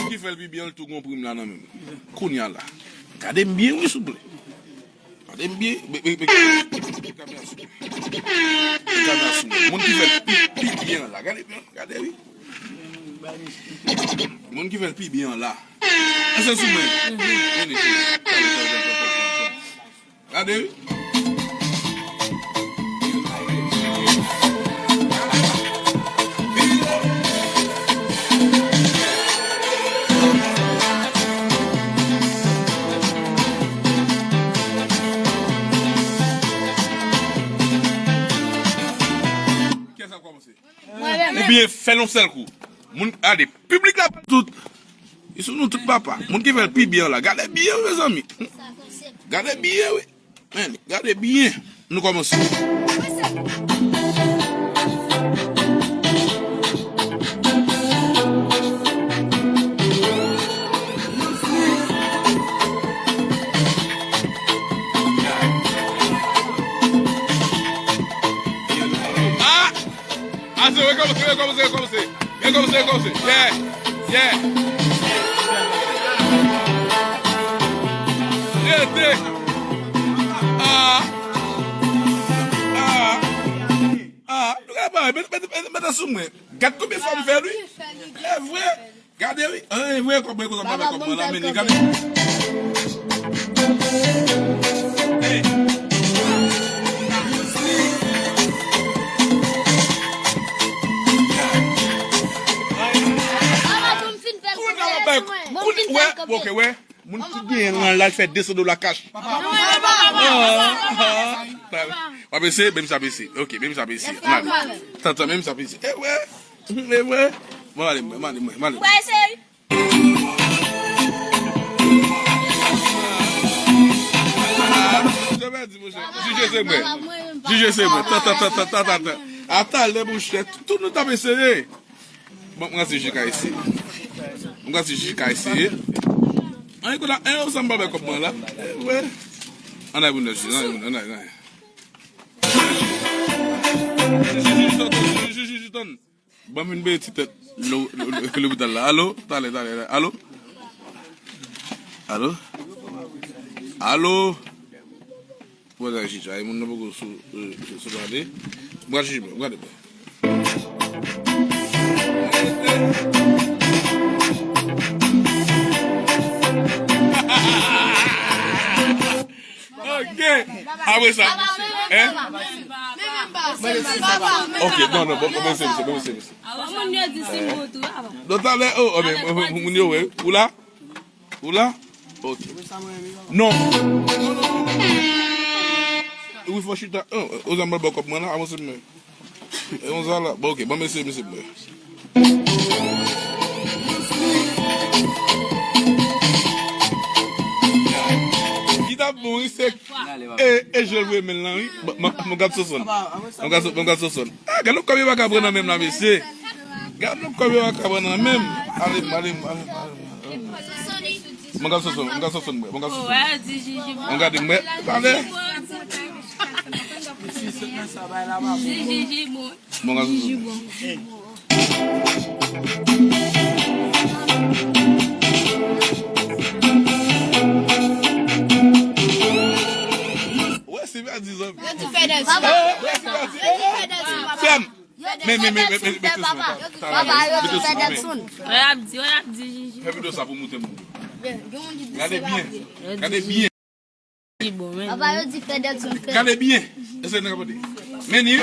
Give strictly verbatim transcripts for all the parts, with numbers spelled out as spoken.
ki fè l pi byen, l tou gon prim la nan men m. Kounye a la. Gade m byen, wi, souple. Gade m byen. Be- be- be- be kamera sou mwen. Be kamera sou mwen. Moun ki fè l pi, pi byen an la. Gade byen. Gade, wi. Moun ki fè l pi byen an la. Ese sou mwen. Vini, vini. Gade, wi. Kiyès k ap kòmanse? Mwen menm. Oubyen fè l yon sèl kou. Moun, gade, piblik la tout. Li sou nou tout, papa. Moun ki fè l pi byen la. Gade byen, wi, mezanmi. Gade byen, wi. Men, gade byen. Nou kòmanse. Ah! Ase, rekòmanse, rekòmanse, rekòmanse. Rekòmanse, rekòmanse. Yeah. Yeah. Rete. Ah. Ah. Ah. Nou ka pa, met, met, met, met sou mwen. Gad konbyen fwa m fè l, wi. E vre. Gade, wi. An, e vre, kòb mwen, kòb mwen, kòb mwen la, men li gade. Hey. Kounye a, wè, ok, wè. Moun ki genyen l lan, l al fè de san dola kach. W ap eseye, menm sa ap eseye. Ok, menm sa ap eseye. Tantan, menm sa ap eseye. E vre. E vre. Bon, ale mwen, ale mwen, ale mwen. Jije se mwen. Jije se mwen. Tan, tan, tan, tan, tan, tan. A talè, monchè. Tout nou t ap eseye. Bon, mwen si Jiji ka eseye. Mwen si Jiji ka eseye. An, ekout la, en, ou sanm pa bè kòb mwen la. E vre. Ann al pou nèf, ann al, ann al, ann al. Jiji, Jiji, tann, Jiji, Jiji, tann. Ban m vin peye ti tèt lo-, lo-, lo-, lopital la. Alo? Talè, talè, talè. Alo? Alo? Alo? Ou wè sa, Jiji, ay, moun nan poko sou, euh, sou, sou gade. M pral Jiji mwen, m gade mwen. Ok. Apre sa, hein? Ok, non, non, bon, bon, mesye, mesye, bon, mesye, mesye. Bon, talè, oh, oh, men, moun yo, wè. Ou la? Ou la? Ok. Non. Non, non, non, non, non. Wi, fò chita. Oh, oh, zanmi, bò kòb mwen la, avanse mwen. E yon zala. Bon, ok, bon, mesye, mesye, mwen. Ki t ap bon, wi, se, e, e, je l voye men l lan, wi. Bon, mwen, mwen gad Sonsonn. Mwen gad, mwen gad Sonsonn. Ah, gad lòt kòb yo pa ka pran nan men m la, mesye. Gad lòt kòb yo pa ka pran nan men m. Ale, ale, ale, ale. Mwen gad Sonsonn, mwen gad Sonsonn, mwen gad Sonsonn. Mwen gad mwen. Talè. Jiji bon. Mwen gad Sonsonn. Wè, Silvia di zanmi. Yo di fè dèl sou. Wè, Silvia di. Yo di fè dèl sou, papa. Fèm. Men, men, men, men, men, mete sou mwen, papa. Papa, yo di fè dèl sou. Wè, ap di, wè, ap di, Jiji. Fè videyo sa pou moute moun. Gade byen. Gade byen. Papa, yo di fè dèl sou, fè. Gade byen. Ese nan kapode. Men ni.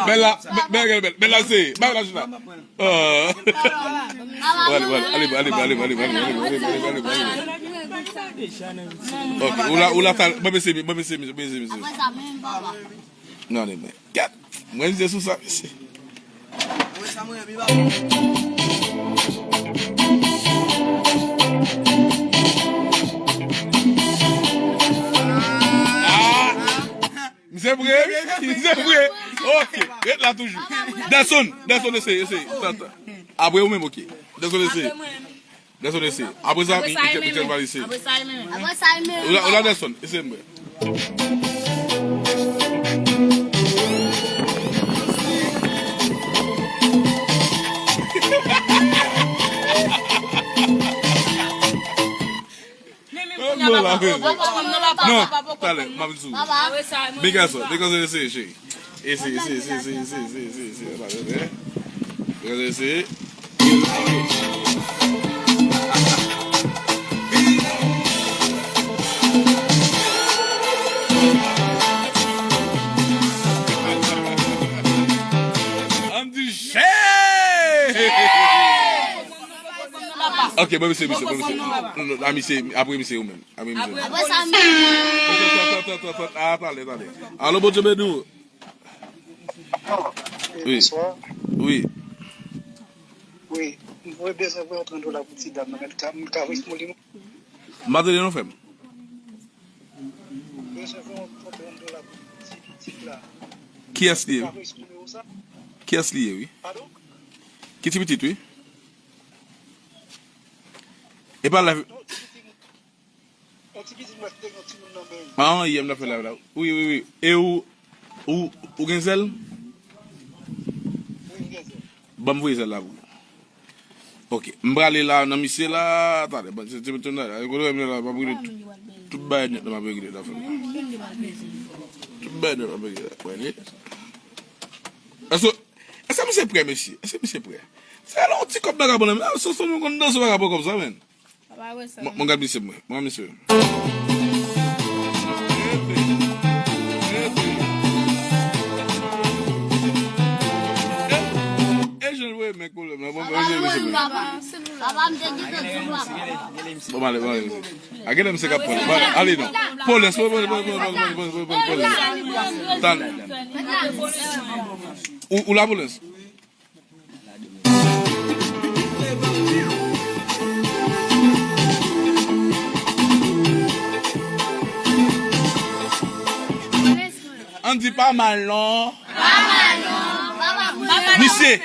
Bella, Bella, Bella, Bella, se, ba la chita. Ah. Ale, ale, ale, ale. Ok, ou la, ou la, ban mesye, ban mesye, mesye, mesye, mesye. Apre sa, menm papa. Non, ale, men. Gad, mwen, se sou sa, mesye. Ah! Se vre, wi. Se vre. Ok, ret la toujou. Delson, Delson, eseye, eseye. Tan, tan. Apre ou menm, ok. Delson, eseye. Delson, eseye. Apre sa, Michel va eseye. Apre sa, e menm. Ou la, ou la, Delson, eseye mwen. Non, talè, m ap di w. Big up, big up, eseye, cheri. Eseye, eseye, eseye. Big up, eseye. Andy J! Ok, bon, misye, misye, bon, misye. Non, non, a misye, apre misye ou menm. Apre misye. Apre sa, men. Tan, tan, tan, tan, tan, tan. Ah, talè, talè. Alo, Bondye beni w. Wi. Bonswa. Wi. Wi. Mwen bezwen voye trant dola pou ti dam nan. Mwen ka, mwen ka voye pou li. M pa tande non, frè m. Bezwen voye trant dola pou ti pitit la. Kiyès li ye? Mwen ka voye sou nimewo sa? Kiyès li ye, wi? Padon? Ki ti pitit, wi? E pa la. Non, ti pitit. Yon ti pitit mwen te gen yon timoun nan men. Ah, yè m t ap fè live la. Wi, wi, wi. E ou, ou, ou gen zèl? Wi, m gen zèl. Ban m voye zèl la pou ou. Ok. M prale la nan misye la. Talè, ban, se, se, se, la, kote m la, m ap regle tout, tout bagay nèt la, m ap regle la, frè m. Tout bagay nèt la, m ap regle la. Wè, li. Èske, èske misye prè, mesye? Èske misye prè? Se la yon ti kòb vagabon nan men. Ah, se, se nou konn danse vagabon kòb sa, men. Papa, wè sa. Mwen, mwen gad misye, mwen. Mwen gad misye. E, e, e jan l voye men k pwoblèm la. Bon, mwen gad misye, mwen. Papa, m te di ke di papa. Bon, m ale, m ale. A, genlè misye k ap pran. Bon, ale non. Polens, polens, polens. Tan. Ou, ou la, polens? Andy pa mal non. Misye,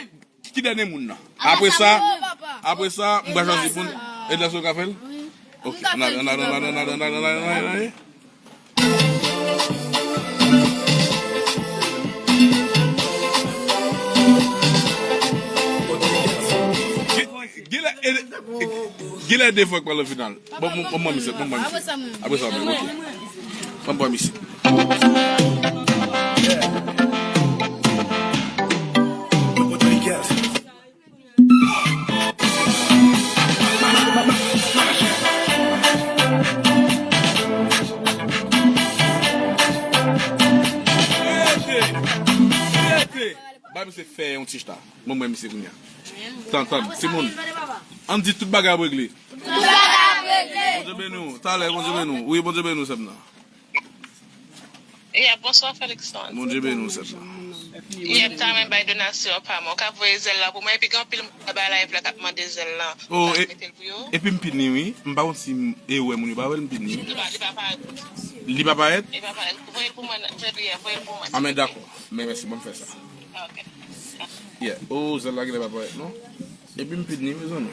ki dènye moun nan? Apre sa, apre sa, m pral chwazi pou n. Edlason ka fè l? Ok, ann ale, ann ale, ann ale. Genlè, genlè de fwa k pral nan final. Bon, bon, bon, bon, misye, bon, bon, misye. Apre sa, men, ok. Bon, bon, misye. Ba misye fè yon ti chita. Bon, mwen, misye kounye a. Tann, tann, timoun. Ann di tout bagay ap regle. Tout bagay ap regle. Bondye beni w. Talè, Bondye beni w. Wi, Bondye beni w, sè m nan. Yeah, bonswa, Felixton. Bondye beni w, sè m nan. Yeah, m ta renmen bay donasyon pa mwen. Ou ka voye zèl la pou mwen. Epi gen anpil moun k ap bay live la k ap mande zèl la. Oh, e, mete l pou yo. Epi m pitni, wi. M pa konn si m, e wè moun yo pa wè l, m pitni, wi. Li pa, li pa parèt. Li pa parèt? Li pa parèt. Voye l pou mwen, voye l pou mwen. Ah, men dakò. Men mèsi, ban m fè sa. Ok. Yeah. Oh, zèl la genlè pa parèt, non? Epi m pitni, mezanmi.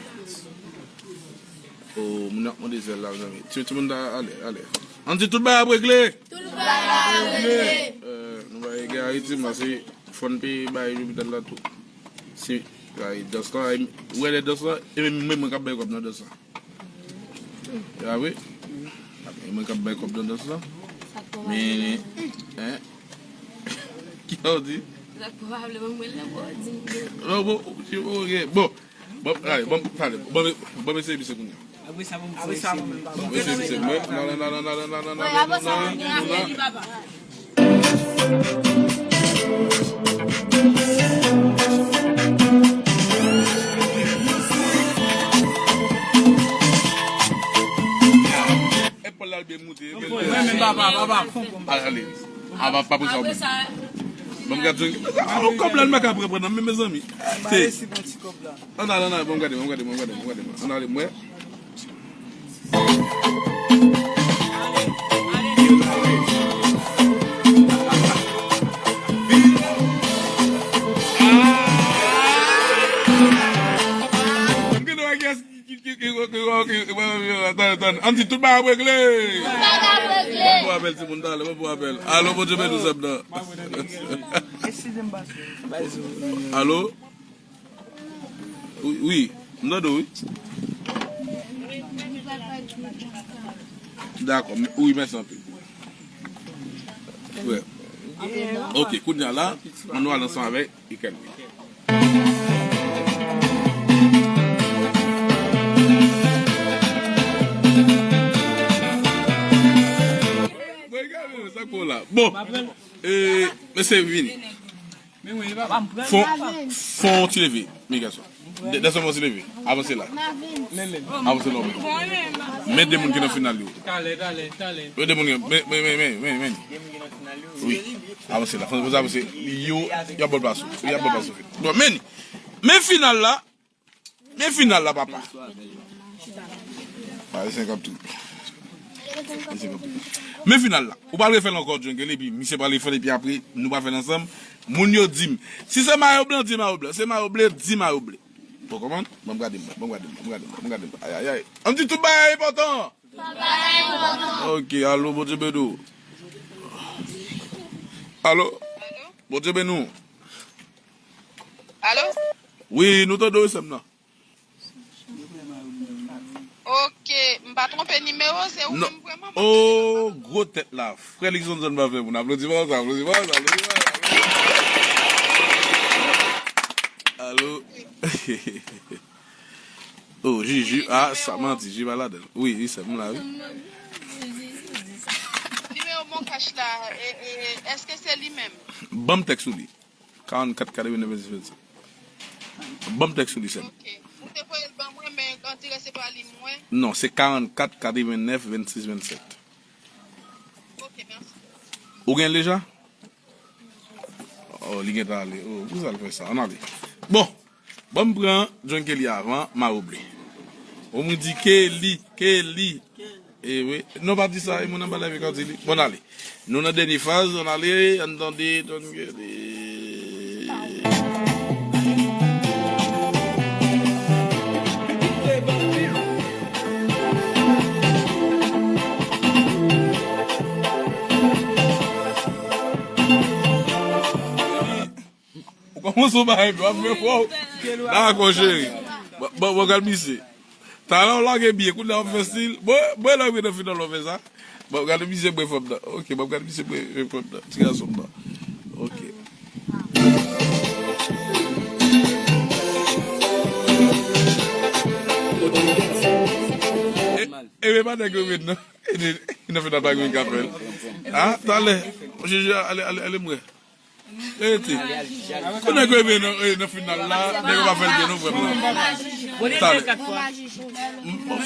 Oh, moun ap mande zèl la, mezanmi. Ti, timoun ta ale, ale. Ann di tout bagay ap regle. Tout bagay ap regle. Euh, nou pa egare Ayiti, m panse fò n peye bay lopital la tou. Si, bay dans la, ou wè lè dans la, e menm mwen k ap bay kòb nan dans la. Ya wi. E mwen k ap bay kòb nan dans la. Men, hein? Ki sa w di? Non, bon, ok, bon. Bon, ale, bon, talè, bon, bon, eseye misye kounye a. Apre sa, bon, eseye misye, mwen. Non, non, non. Epòl la byen moute. Mwen menm, papa, papa. Ale, ale. A, pa, pa pou sa, ou menm. Ban m gad zòn. A, kòb la, l pa ka pran, pran nan men, mezanmi. Te. Ann ale, ann ale, ban m gade, ban m gade, ban m gade, ban m gade. Ann ale, mwen. Ann di tout bagay ap regle. Tout bagay ap regle. Mwen pou apèl timoun talè, mwen pou apèl. Alo, Bondye beni w, sè m nan. Alo? Wi, wi. M tande w, wi. Dakò, m- wi, mèsi anpil. Wi. Ok, kounye a la, ann nou al ansanm avèk Ikel. Bon, e, mesye vini. Fon, fon ti leve, mes garçons. De- Desann fon ti leve. Avanse la. Avanse la. Men de moun ki nan final yo. Talè, talè, talè. Men de moun ki nan, men, men, men, men, men, men. Wi. Avanse la. Fò, fò avanse. Yo, y ap ba l plas ou. Y ap ba l plas ou. Bon, men, men final la. Men final la, papa. Parisyen k ap tou. Men final la. Ou pral refè l ankò, Jungle, epi misye pral refè l, epi apre, nou pral fè l ansanm. Moun yo di m, si se mayo blan, di mayo blan. Se mayo ble, di mayo ble. Bon, kòman? Bon, gade m, bon, gade m, bon, gade m, bon, gade m. Ay, ay, ay. Ann di tout bagay enpòtan. Tout bagay enpòtan. Ok, alo, Bondye beni w. Alo? Bondye beni w. Alo? Wi, nou tande w, sè m nan. Ok, m pa twonpe nimewo, se ou menm vrèman? Oh, gwo tèt la. Frè Luckson John pa fè moun. Aplodi pa sa, aplodi pa sa, aplodi pa sa. Alo? Oh, Jiji, ah, sa manti, Jiji pa ladan l. Wi, wi, sè m la, wi. Nimewo Moncash la, e, e, èske se li menm? Ban m tèks ou li. Karannkat katrevennnèf vennsis vennsenk. Ban m tèks ou li, sè m. Ok. Ou te voye l ban mwen, men on dirè se pa li m wè. Non, se karannkat katrevennnèf vennsis vennsenk. Ok, mèsi. Ou gen l deja? Oh, li gentan ale. Oh, poukisa l fè sa? Ann ale. Bon, ban m pran John Kelly avan, Mayo Ble. Ou mwen di Kelly, Kelly. E wi. Non, pa di sa, e moun anba live ka di li. Bon, ale. Nou nan dènye faz, ann ale, ann tande, tande. Ou kòmanse yon bagay, w ap fè fò. Dakò, cheri. Bon, bon, bon, gad misye. Talè w lage byen, kounye a w ap fè stil. Bon, bon, lè w rive nan final w ap fè sa. Bon, gade misye bwè fanm nan. Ok, bon, gade misye bwè, bwè fanm nan. Ti gason m nan. Ok. E, e, men pa nèg yo vin nan. E, nan final pa gen moun k ap fè l. Ah, talè. Jiji, ale, ale, ale, mwen. Rete. Kou nèg yo rive nan, eh, nan final la, nèg yo pa fè l byen non, frè m nan. Talè. M, m, m, m,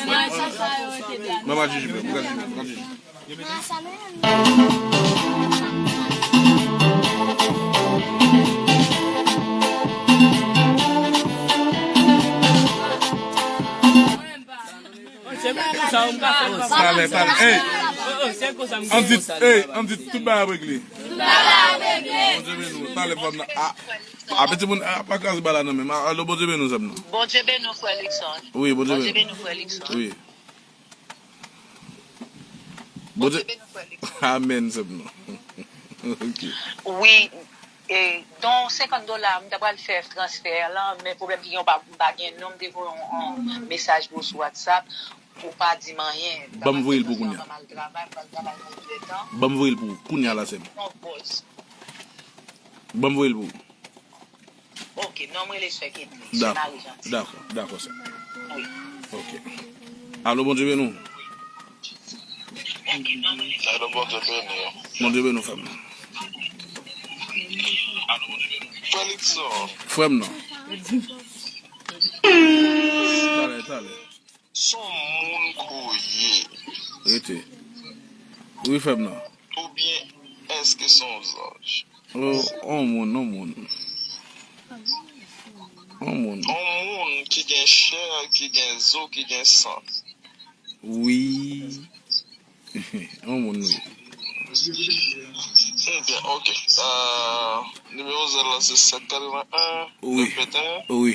mwen pa jije, frè m, mwen pa jije, mwen pa jije. Talè, talè. Ey! Ann di, ey, ann di tout bagay ap regle. Bondye beni w. Talè fanm nan. A, a, piti moun, a, pa kraze bal la nan men m. A, alo, Bondye beni w, sè m nan. Bondye beni w, frè Luckson. Wi, Bondye beni w. Bondye beni w, frè Luckson. Bondye beni w, frè Luckson. Amèn, sè m nan. Ok. Wi, e, don senkant dola, m ta pral fè transfè lan, men pwoblèm ki gen, m pa, m pa gen non, m te voye yon, yon mesaj pou ou sou WhatsApp, ou pa di m anyen. Ban m voye l pou kounye a. M pral travay, m pral travay nan de tan. Ban m voye l pou ou kounye a la, sè m. Yon pòz. Ban m voye l pou ou. Ok, non, m rele sè Ketly, sè Marie Gentille. Dakò, dakò, sè. Wi. Ok. Alo, Bondye beni w. Alo, Bondye beni w. Bondye beni w, frè m. Frè Luckson. Frè m nan. Talè, talè. Son moun kou ye. Rete. Wi, frè m nan. Oubyen èske se yon zanj? Oh, on moun, on moun. On moun. On moun ki gen chè, ki gen zo, ki gen san. Wi. On moun, wi. Ebyen, ok. Ah, nimewo zèl la se sèt katrevenn en, wi. Repete. Wi.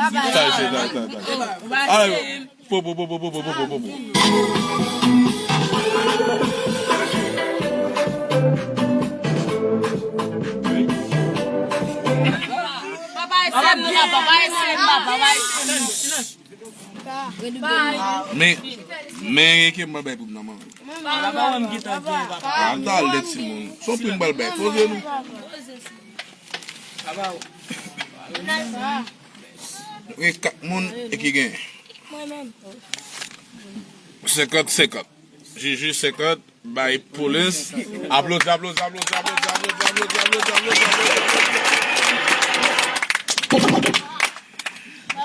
Sa, se, sa, sa, sa. Alò, po, po, po. Papa, ese m nan, papa, ese m, papa, ese m. Men, men, ke m bay pou m nan, manman. Papa, mwen ki tan gen, papa. An ta lèt, timoun. Son pri m pral bay. Poze nou. Papa. Gen kat moun e ki gen senkant senkant. Jiji senkant bay polis. Aplodi, aplodi, aplodi, aplodi, aplodi, aplodi, aplodi, aplodi, aplodi.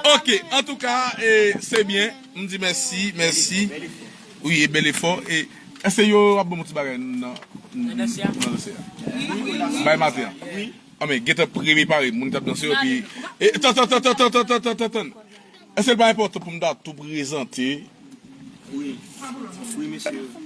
Ok, antouka, e, se byen. M di mèsi, mèsi. Wi, e bèl efò. E, èske yo ap ban m yon ti bagay nan, nan dosye a? Bay maten an. Anben, gentan prepare moun k ap danse yo, epi, e, tann, tann, tann, tann. Èske l pa enpòtan pou m ta tou prezante? Wi. Wi, mesye.